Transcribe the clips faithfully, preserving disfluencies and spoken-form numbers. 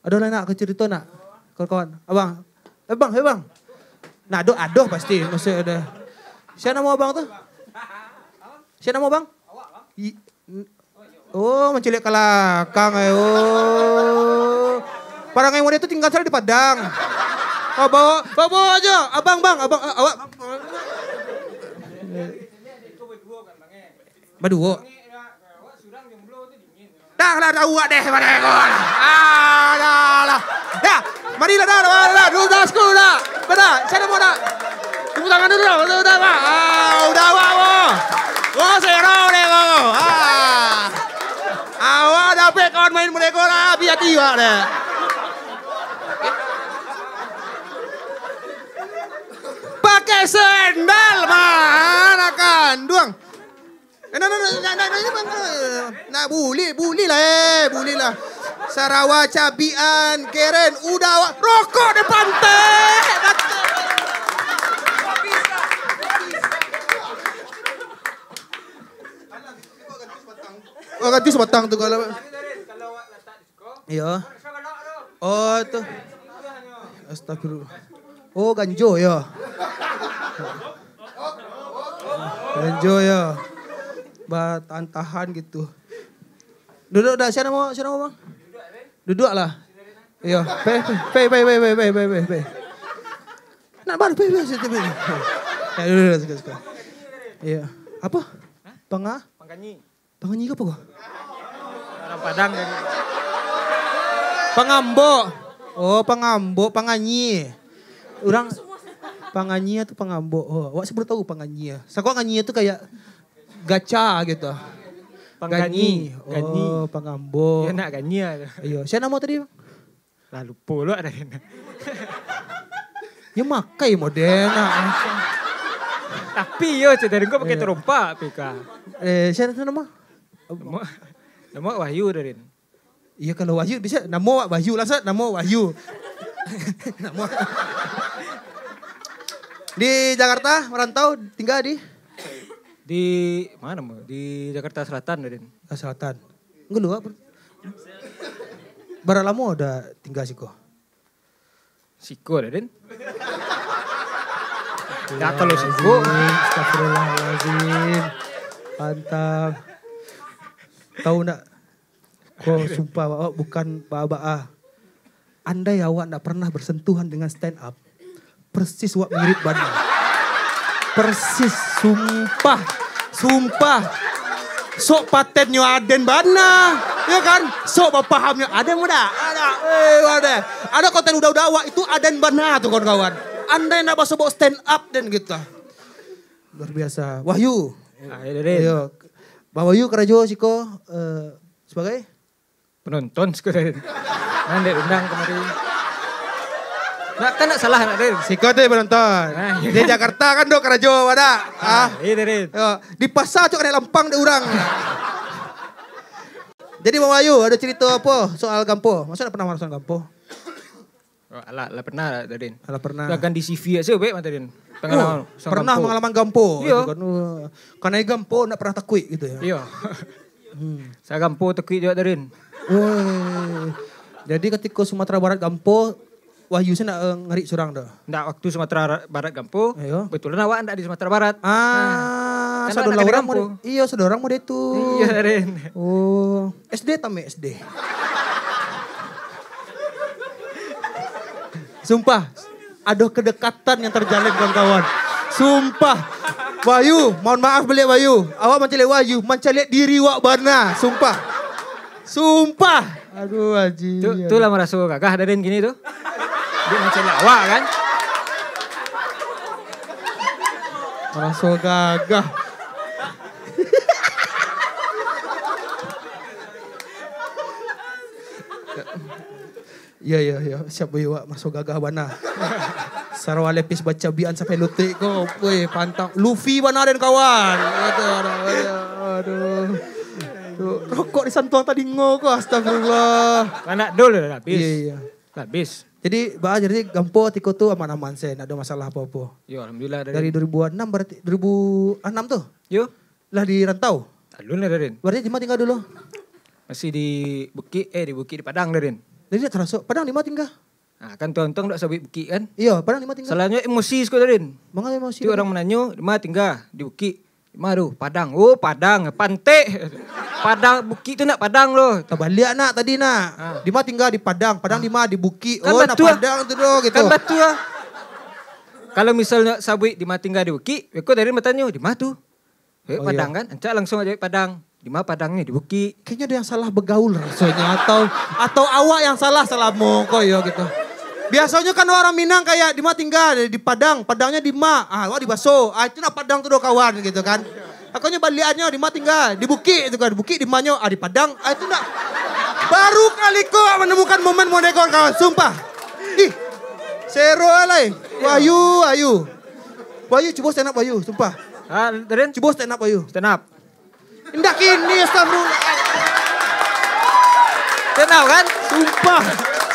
Ado lah nak ka carito nak? Kawan-kawan. Abang. Eh, bang, eh, bang. Nah, ado, ado pasti. Mesti ado. Sia namo abang tu? Sia namo abang? I-, n-, oh, mancaliak ka lakang, eh. Oh. Parangai model tu tingga sajo di Padang. Oh, bawa, bawa, bawa ajo. Abang, bang, abang, eh, awak. Baduo. Dah lah, dah awak deh, pada ko lah. Ah, dah lah. Dah, marilah dah, dah, dah, dah, dah, dah, dah. Sia namo dah? Tepuk tangan dulu dah, dah, dah, dah. Ah, udah awak ko. Ko sero deh ko. Ah. Awak dapek kawan main model ko lah, hati-hati awak deh. Pakai sendal, mah, anak kanduang. Eh, nah, nah, nah, nah, nah, nah, nah, nah, nah, buliah, buliah lah, eh, buliah lah. Sarawa cabian, keren, udah awak, rokok di pantai. Oh, ganti sabatang tu kalau. Iyo. Oh, tu. Astagfirullah. Oh, ganjo, yo. Ganjo, yo. Batahan-tahan gitu. Duduk dah. Sia namo, sia namo, bang? Duduak lah. Iyo. Pe, pe, pe, pe. Nak baru, pe, pe, situ, pe. Ya, duduk, duduk, suka, suka. Iyo. Apa? Panga? Pangkanyi. Panganyi ko apo ko? Orang Padang tadi. Pangambok. Oh, pangambok, panganyi. Urang panganyi atau pangambok? Oh, awak sih baru tahu panganyi. Sako nganyi tu kayak gacha gitu. Pangganyi. Ganyi. Ganyi. Oh, pangambok. Ya, nak ganyi lah. Iyo, sia namo tadi, Bang? Lah, lupo lo ado. Yo makai model nak. Tapi yo, cek dari ko pakai terompak, P K. Eh, sia tu namo? Namo, namo Wahyu, Darin. Iyo, kalau Wahyu bisa, namo awak Wahyu lah, Sat. Namo Wahyu. Namo. Di Jakarta, merantau, tinggal di? Di mana, Mo? Di Jakarta Selatan, Darin. Ah, Selatan. Ngulu, apa? Bara lamo dah tingga siko? Siko dah, Din. Dah kalau siko. Astagfirullahalazim. Mantap. Tahu ndak? Ko sumpah awak bukan baa-baa. Andai awak ndak pernah bersentuhan dengan stand up, persis wak mirip bana. Persis, sumpah. Sumpah. Sok patennyo aden bana. Yo kan? Sok bapahamnyo aden muda. Ada. Eh, ada. Ada konten udah-udah awak itu aden bana tu, kawan-kawan. Andai ndak basobok stand up den gitu. Luar biasa. Wahyu. Ah, iyo, Din. Iyo. Bang Wahyu karajo siko, eh, sebagai? Penonton siko, Din. Nah, dek undang kamari. Nak, kan nak salah, nak, Din. Siko tu penonton. Nah, iyo. Di Jakarta kan dok karajo, ada? Ah, ah, iyo, Din. Yo, di pasar tu ado lampang dek urang. Jadi, Bang Wahyu, ado cerita apa soal Gampo? Masa ndak pernah marasoan Gampo? Oh, alah, lah pernah lah, Din. Alah pernah. Lah kan di C V aja, baik, mata Din. Oh, pernah mangalaman Gampo, iyo, gitu kan. Wah, kanai Gampo ndak pernah takuik gitu ya. Iyo. Hmm. Sa Gampo takuik juga, Darin. Woi. Jadi, katiko Sumatera Barat Gampo, Wahyu se ndak, eh, ngarik surang tu? Ndak, waktu Sumatera Ra-, Barat Gampo, iyo, kebetulan awak ndak di Sumatera Barat. Ah, nah, kan awak sadonyo ndak kanai urang Gampo. Iyo, sadonyo urang mode tu. Iyo, Darin. Oh, S D tamat S D. Sumpah, ado kedekatan yang terjalin, kawan-kawan. Sumpah. Wahyu, mohon maaf baliak, Wahyu. Awak mancaliak Wahyu, mancaliak diri wak bana. Sumpah. Sumpah. Aduh, Haji. Tu, tu lah maraso gagah, Darin, kini tu. Dia mancaliak awak, kan? Maraso gagah. Iyo, iyo, iyo. Siap, boy, wak maraso gagah bana. Sarawa lepis bacabian sampai lutuik ko. Woi, pantang. Luffy bana den, kawan. Aduh, aduh, aduh. Tuh, rokok disantuang talingo ko, astagfirullah. Anak dul lah habis. Iyo, iyo. Lah habis. Jadi, baa, jadi Gampo tiko tu aman-aman se, ndak ado masalah apo-apo. Yo, alhamdulillah, Darin. Dari dua ribu enam berarti, dua ribu enam tu? Yo. Lah di rantau? Alun lah, Darin. Berarti di ma tingga dulu? Masih di Bukik, eh, di Bukik, di Padang, Darin. Jadi dak taraso. Padang di ma tingga? Nah, kan tuang-tuang dak sabuik bukik kan? Iyo, Padang di ma tingga? Salahnyo emosi siko tadi. Manga emosi? Tiok urang mananyo, "Di ma tingga?" "Di bukik." "Di ma tu?" "Padang." "Oh, Padang, pantek." Padang, bukik tu nak Padang tu. Tabaliak nak tadi nak. Ha. Di ma tingga? Di Padang. Padang di ma? Di bukik. Kan oh, nak batua. Padang tu doh gitu. Kan batua. Kalau misalnyo sabuik di ma tingga di bukik, beko tadi batanyo, "Di ma tu?" Eh, oh, Padang iyo. Kan? Ancak langsuang aja Padang. Di ma Padang ni? Di bukik. Kayaknya ada yang salah begaul rasanya. Atau, atau awak yang salah salamo ko yo gitu. Biasanya kan orang Minang kayak, "Di ma tingga?" "Di Padang." "Padangnya di ma?" "Ah, awak di Baso." Ah, itu nak Padang tu doh kawan gitu kan. Akonyo baliaknyo, "Di ma tingga?" "Di bukik." Itu kan, "Bukik di manyo?" "Ah, di Padang." Ah, itu nak. Baru kali ko awak menemukan momen model kawan-kawan. Sumpah. Ih, sero lai. Wahyu, Wahyu. Wahyu, cubo stand up, Wahyu. Sumpah. Ah, Rin? Cubo stand up, Wahyu. Stand up. Indak kini, astagfirullah. Stand up, kan? Sumpah.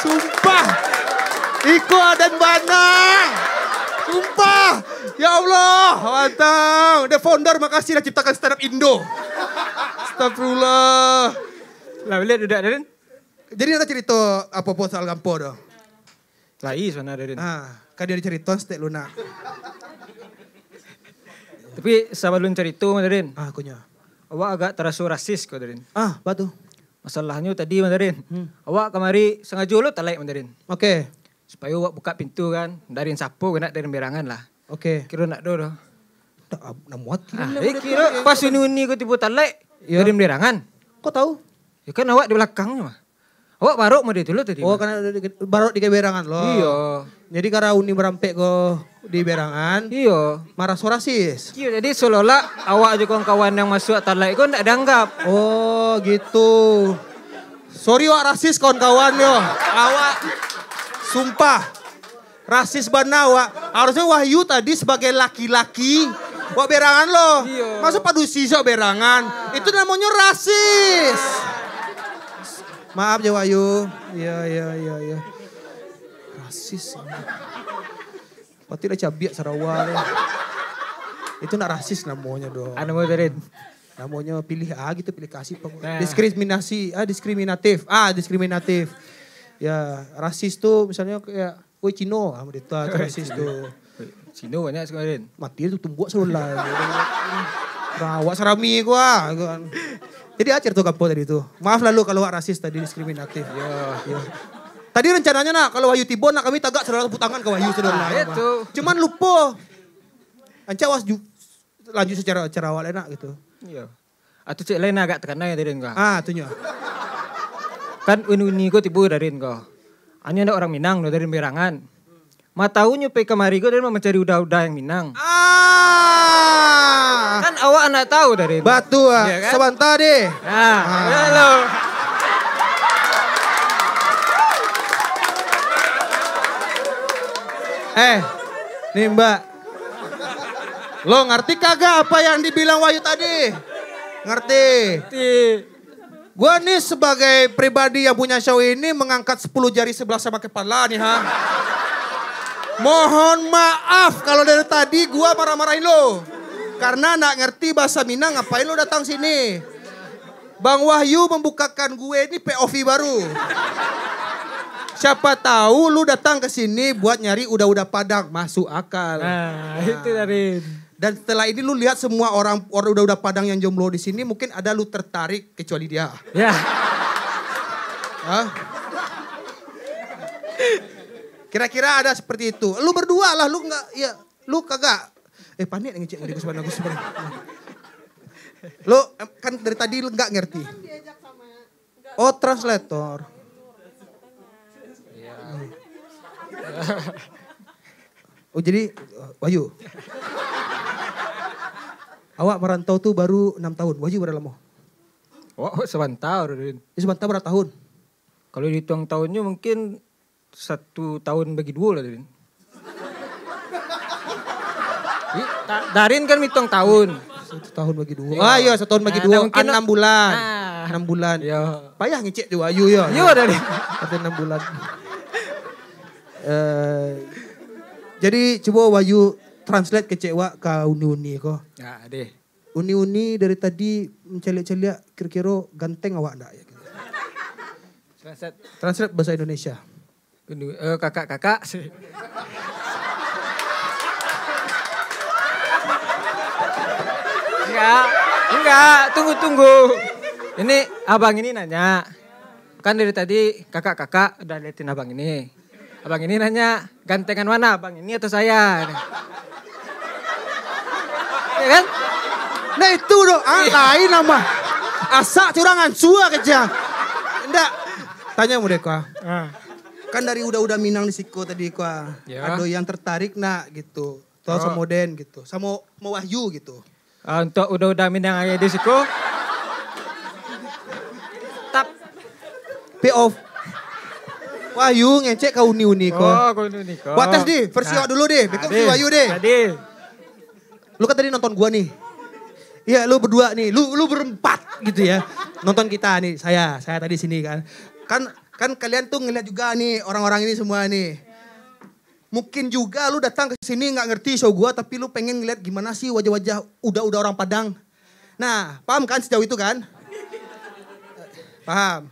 Sumpah. Iko adan bana. Sumpah. Ya Allah, mantap. The founder, makasih lah ciptakan stand up Indo. Astagfirullah. Lah, boleh duduak, Rin? Jadi, ada cerita apa-apa soal gampo tu? Lai sabananyo, Rin. Ah, kan dia cerita stek lu nak. Tapi sabalun carito, Madarin. Ah, kunyo. Awak agak taraso rasis ko, Darin. Ah, apa tu? Masalahnyo tadi, Madarin. Hmm. Awak kamari sangajo lo talaik, Madarin. Oke. Supayo awak buka pintu kan. Darin sapo ko nak, Darin berangan lah. Oke. Kiro nak do doh. Tak, ab-, nak muat kiro Ah, lah eh, model kiro tu, pas ya. Uni-uni ko tibo talaik, Ya. Darin berangan. Kok tahu? Ya kan awak di balakangnyo mah. Awak barok mode tu lo tadi. Oh, karena di, barok di berangan lo. Iyo. Jadi karena uni barampek ko di berangan. Iyo. Maraso rasis. Iyo, jadi seolah-olah awak jo kawan-kawan yang masuak talaik ko ndak dianggap. Oh, gitu. Sorry wak rasis kawan-kawan yo. Awak sumpah. Rasis bana wak. Harusnyo Wahyu tadi sabagai laki-laki, wak berangan lo. Iyo. Maso padusi sok berangan. Itu namonyo rasis. Maaf jo Wahyu. Iyo, iyo, iyo, iyo. Rasis. Pati lah cabiak sarawa tu. Itu nak rasis namonyo doh. Anu, Darin. Namonyo pilih A gitu, pilih kasih. Nah. Diskriminasi, ah, diskriminatif. Ah, diskriminatif. Ya, rasis tu misalnyo kayak, "Woi, Cino." Ah, model tu, ah, tu rasis tu. Cino banyak sekarang. Mati tu tumbuak sebelah. Rawak sarami ko, ah, gitu kan. Jadi, ah, cerita gampo tadi tu. Maaf lalu kalau awak rasis tadi, diskriminatif. Yo. Yo. Tadi rencananya nak, kalau Wahyu tibo, nak kami tagak saudara tepuk tangan ke Wahyu, saudara. Ah, itu. Cuman lupo. Ancak was ju-, lanjut secara, secara awak lah nak gitu. Iyo. Atau cek lain agak takana yo, Darin, ko. Ah, tunyo. Kan uni-uni ko tibo, Darin, ko. Anyo ndak urang Minang doh, Darin, berangan. Mataunyo pai kamari ko, Darin, mancari uda-uda yang Minang. Ah. Kan awak ndak tahu, Darin. Batua, ah. Iyo, kan? Sabanta deh. Nah, ah. Iyo lo. Eh, ni, Mbak. Lo ngerti kagak apa yang dibilang Wahyu tadi? Ngerti. Ngerti. Gua ni sebagai pribadi yang punya show ini mengangkat sepuluh jari sebelah sama kepala nih, ha. Mohon maaf kalau dari tadi gua marah-marahin lo. Karena ndak ngerti bahasa Minang, ngapain lo datang sini? Bang Wahyu membukakan gue ni P O V baru. Siapa tahu lu datang ke sini buat nyari uda-uda Padang. Masuk akal. Nah, itu, Darin. Dan setelah ini lu lihat semua orang, orang uda-uda Padang yang jomblo di sini, mungkin ada lu tertarik kecuali dia. Ya. Hah? Kira-kira ada seperti itu. Lu berdua lah, lu nggak, ya, lu kagak. Eh, panik ngecek tadi, Gus Bana, Gus Bana. Lu, em, kan dari tadi lu nggak ngerti. Oh, translator. Oh, jadi, Wahyu. Awak merantau tu baru enam tahun. Wahyu berapa lama? Wah, sabanta, Darin. Ya, sabanta berapa tahun? Kalau dihitung tahunyo mungkin satu tahun bagi duo lah, Darin. Ih, ta-, Darin kan mitong tahun. Satu tahun bagi duo. Iya. Ah, iya, satu tahun bagi duo. Nah, mungkin enam bulan. Ah. Enam bulan. Iya. Payah ngecek tu, Wahyu, ya. Iya, Darin. Ada enam bulan. Eh, jadi, cubo Wahyu translate kecek wak ka uni-uni ko. Ya, deh. Uni-uni dari tadi mencaliak-caliak, kiro-kiro ganteng awak ndak, ya? Translate. Translate bahasa Indonesia. Gundu-, eh, kakak-kakak. Enggak, enggak, tunggu, tunggu. Ini abang ini nanya. Kan dari tadi kakak-kakak udah liatin abang ini. Abang ini nanya, gantengan mana, abang ini atau saya? Ya kan? Nah, itu doh, ah, lain nama. Asak curang ansua kecil. Ndak. Tanya mudah kau. Ah. Kan dari uda-uda Minang di siko tadi kau. Ya. Ado yang tertarik nak gitu. Atau Oh. samo den gitu. Samo, samo Wahyu gitu. Ah, untuk uda-uda Minang ayah di siko. Tap. Pay off. Wahyu ngecek ka uni-uni ko. Oh, ka uni-uni ko. Buat tes di, versi Nah. awak dulu di. Beko Nah, versi di. Wahyu di. Tadi. Lu kan tadi nonton gua nih. Iya, lu berdua nih. Lu, lu berempat gitu ya. Nonton kita nih. Saya, saya tadi sini kan. Kan, kan kalian tuh ngeliat juga nih orang-orang ini semua nih. Mungkin juga lu datang ke sini nggak ngerti show gua, tapi lu pengen ngeliat gimana sih wajah-wajah uda-uda orang Padang. Nah, paham kan sejauh itu kan? Paham?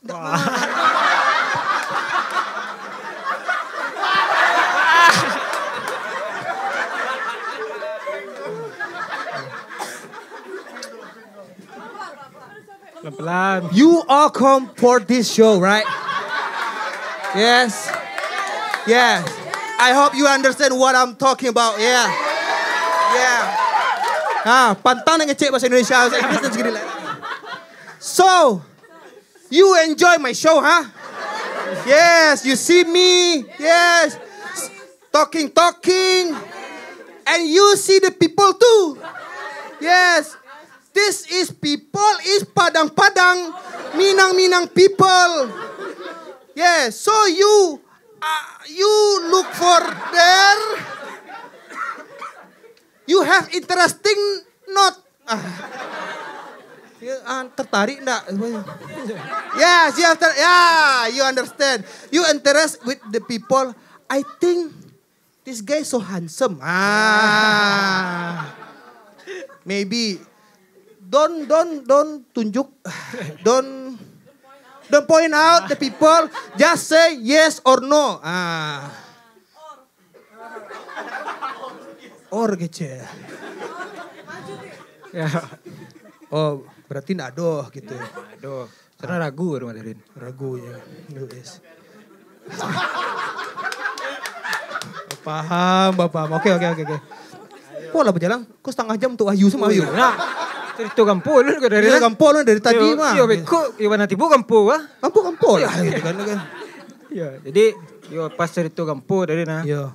Nggak paham. Pelan-pelan. You all come for this show, right? Yes. Yes. I hope you understand what I'm talking about. Yeah. Yeah. Ah, pantang nak ngecek bahasa Indonesia, bahasa Inggris dan segini lah. So, you enjoy my show, huh? Yes, you see me. Yes. Talking, talking. And you see the people too. Yes. This is people, is Padang-Padang, Minang-Minang people. Yeah, so you, uh, you look for there. You have interesting not? Ah. You, ah, tertarik ndak? Yes, you have ter-, yeah, you understand. You interest with the people. I think This guy so handsome. Ah. Maybe. Don't, don't, don't tunjuk. Don't, don't point out the people. Just say yes or no. Ah. Or kecil. Ya. Oh, berarti ndak adoh gitu. Adoh. Sana ragu rumah Darin. Ragu, ya. Yes. Paham, paham. Oke, oke, oke, oke. Pola bajalan, kau setengah jam untuk Wahyu sama Wahyu. Nah, cerita gampang lu ke Darin, Iya, nah? gampang lu dari tadi, Yo, mah. yo, beko, yo, mana tiba gampang, ah? Gampang, gampang lah, gitu kan, kan. Ya, jadi, yo, pas cerita gampang Darin, nah. Yo.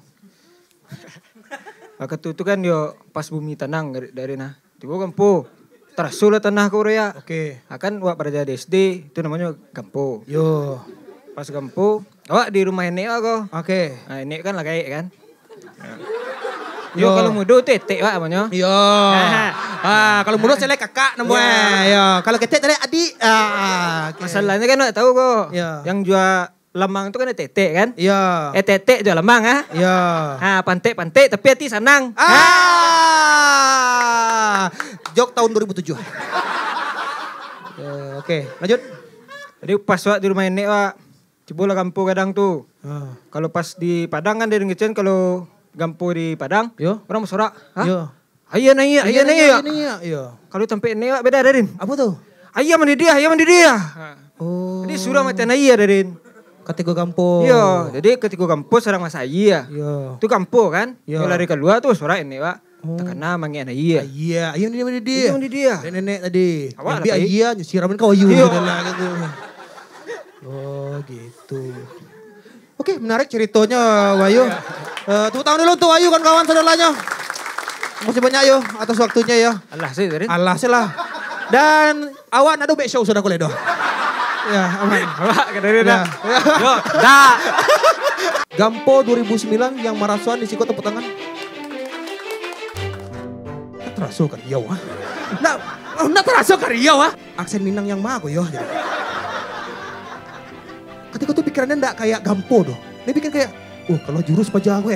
Wakatu tu kan, yo, pas bumi tanang dari, dari, nah. Tibo gampo. Taraso lah tanah ko, Raya. Oke. Ha, kan awak baraja di S D, itu namonyo gampo. Yo. Pas gampo, awak di rumah enek awak ko. Oke. Ha, enek kan lah gaek kan. Yo. Yo, kalau mudo tu etek awak namonyo. Yo. Ha. Ha, kalau mudo selek kakak namo Yo. eh. Yo, kalau ketek tadi adik. Ah, ah, oke. Masalahnyo kan awak tahu ko. Yo. Yang jua lamang tu kan etek-etek kan? Iya. Etek-etek jo lamang, ah. Iya. Ha, pantek-pantek tapi ati sanang. Ah. Jok tahun dua ribu tujuh. Eh, oke, lanjut. Jadi pas wak di rumah enek wak, cubolah gampo gadang tu. Ah. Kalau pas di Padang kan dari Ngecen, kalau gampo di Padang, Yo. orang basorak, "Hah? Yo. Ayah naiak, ayah Iya, naiak." iya, iya, iya. Kalau tampek enek wak beda, Darin. Apa tu? "Ayah mandidih, ayah mandidih." Ha. Oh. Jadi surang matian ayah, Darin. Katigo gampo. Iyo, jadi katigo gampo surang masak ayah. Iyo. Tu gampo kan? Iyo. Nyo lari kalua tu sorak enek wak. Oh. Takana mangek ayah. Ayah, ayah mandidih, mandidih. Ayah mandidih. Nenek-nenek tadi. Awak Ambil lah, Pai. ayah, nyo siramin ka wayu. Iyo. Gitu lah, gitu. Oh, gitu. Oke, menarik ceritanya, Wahyu. Eh, tepuk tangan dulu untuk Wahyu, kawan-kawan, saudaranyo. Makasih banyak, Yu, atas waktunya, ya. Alah, sih, tadi. Alah, sih lah. Dan awak nak do back show sudah kuliah doh. Ya, aman. Awak kata dia dah. Ya. Yo, dah. Gampo dua ribu sembilan yang marasoan di siko tepuk tangan. Nak taraso ka Riau, ah. Nak, nak taraso ka Riau, ah. Aksen Minang yang ma ko yo? Katiko tu pikirannya ndak kayak gampo doh. Dia pikir kayak, "Oh, kalau jurus paja gue."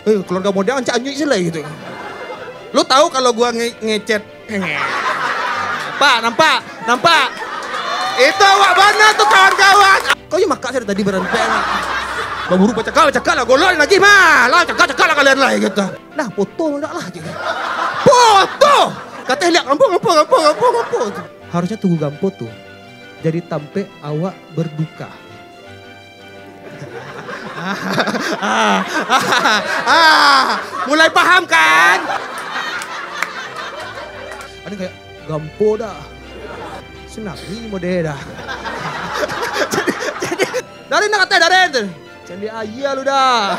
Eh, keluarga model ancak anyuik sih lah gitu. Lo tahu kalau gua nge ngechat. Pak, nampak? Nampak? Itu awak bana tu, kawan-kawan. Kau yo makak sajo tadi barantai. Baburu bacakak, bacakak lah, golok lagi mah. Lah, cakak-cakak lah kalian lah, gitu. Lah, foto dak lah, gitu. Foto! Kato liak gampo, gampo, gampo, gampo, gampo. Harusnyo tugu gampo tu jadi tampek awak berduka. Ah, ah, ah, ah. Mulai paham kan? Ada kayak gampo dah. Tsunami mode dah. Jadi, jadi, dari nak kata dari tu. Candi aia lu dah.